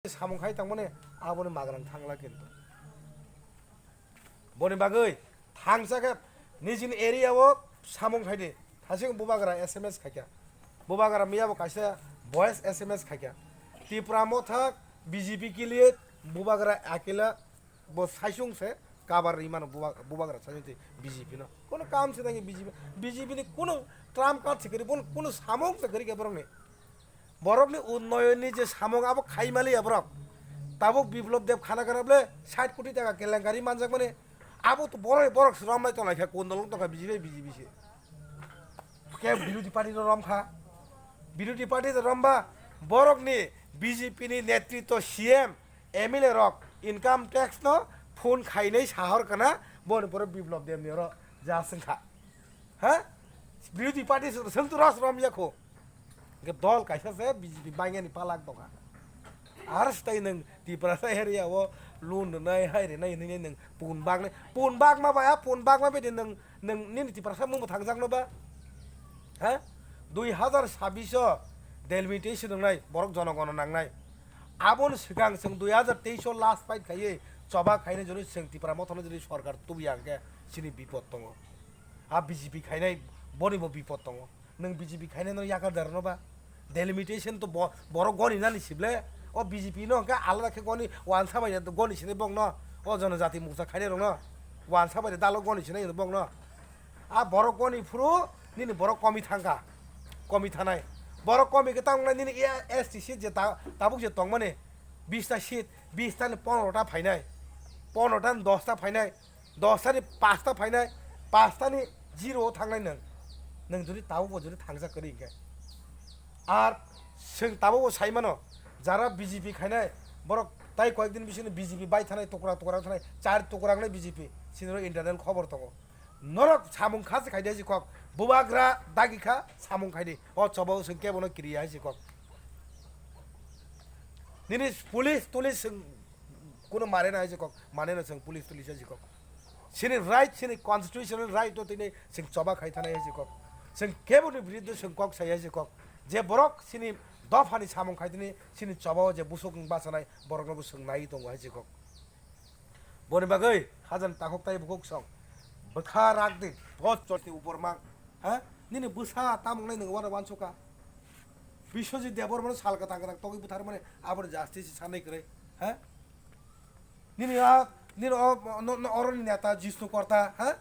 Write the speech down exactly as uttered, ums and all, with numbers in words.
samung khai tangmani aboni magrang thangla kintu. Boni bagwi thangsa khe nijini area o samung khaidi, thasing bubagra S M S khaikha. Bubagra miyabo kaisa voice S M S khaikha. Tipra Motha B J P kilit bubagra akila bo saisung se kabar ri mano buba-, bubagra saisung se B J P no. Kono kam se nangi B J P, B J P ni kono trump card se kari, bono kono samung se kari khe borokni. Borokni unnoyonni je samung abo khaimaliya borok. Tabuk Biplop Deb khana khana bole sait koti taka kelenkari manjakmani. Abo to borok, borok se romlai tonglai kha, kondolong tongkha B J P, B J P se. Khe birodhi party no romkha. Birodhi party no romba borokni B J P ni netritwo C M, M L A rok income tax no phone khainai sahor kana boni pore Biplop Deb ni oro ja swngkha. Ha? Birodhi party se swng tu ros romya kho. Hingke dol kaisa se B J P bainani palak tongkha. Ar swtai nwng Tiprasa area o loan rwnai, hai rwnai hinwi nwng pun baknai. Pun bakma ba, a pun bakma bede nwng, nwng nini Tiprasa mungbo thangjakno ba? Ha? Dui hazar sabbish o delimitation wngnai, borok jonogono nangnai. Aboni swkang chwng dui hazar teis o last fight khaiwi choba khainai jwnwi chwng Tipra Mothano jwnwi sorkar tubuya hwnkhe chini bipod tongo. A B J P khainai bonibo bipod tongo. Nwng B J P khainai no yakar darno ba? Delimitation to bo-, borok goni nani sible. O B J P no hwnkhe alada khe goni wansa bai goni sinai bokno. O jonojati moksa khainai rokno wansa bai dalo goni sinai bokno. A borok goni phuru nini borok komi thangkha. Komi thanai. Borok komi khe tamo nini S T seat je ta-, tabuk je tongmani bis ta seat, bis ta ni pondro ta phainai. Pondro ta ni dos ta phainai. Dos tani pasta phainai, pasta ni zero o thangnai nwng. Nwng jodi tabukbo jodi thangsa kwrwi hinkhe. Ar chwng tabukbo sai mano, jara B J P khainai, borok tai koyek din bisingni B J P bai thanai, tukra tukra thanai, char tukra wngnai B J P, chini oro internal khobor tongo. Norok samung kha se khai di hai se kok, bubagra dagi kha samung khai di, o choba o chwng kebo no kiri ya hai se kok. Nini police, police chwng kuno mare na hai se kok, mane no chwng police, police hai se kok. Chini right, chini constitutional right o tini chwng choba khai thanai hai se kok. Chwng kebo ni biruddhe chwng kok sai hai se kok. Je borok chini dopha ni samung khai tini chini choba o je busuk wng bachanai borok no bo chwng nai tongo hai se kok. Boni bagwi hajan takhuk tai bukhuk song. Bwkha rak di, dos choti upor mang. Ha? Nini bwsa tamung nai nwng wano wansuka. Biswajit Debbarmano sal kwthang kwthang togwi bwthar mani aboni justice sanai kwrwi. Ha? Nini a, nini o, no, no, oroni neta Jishnu Korta, ha?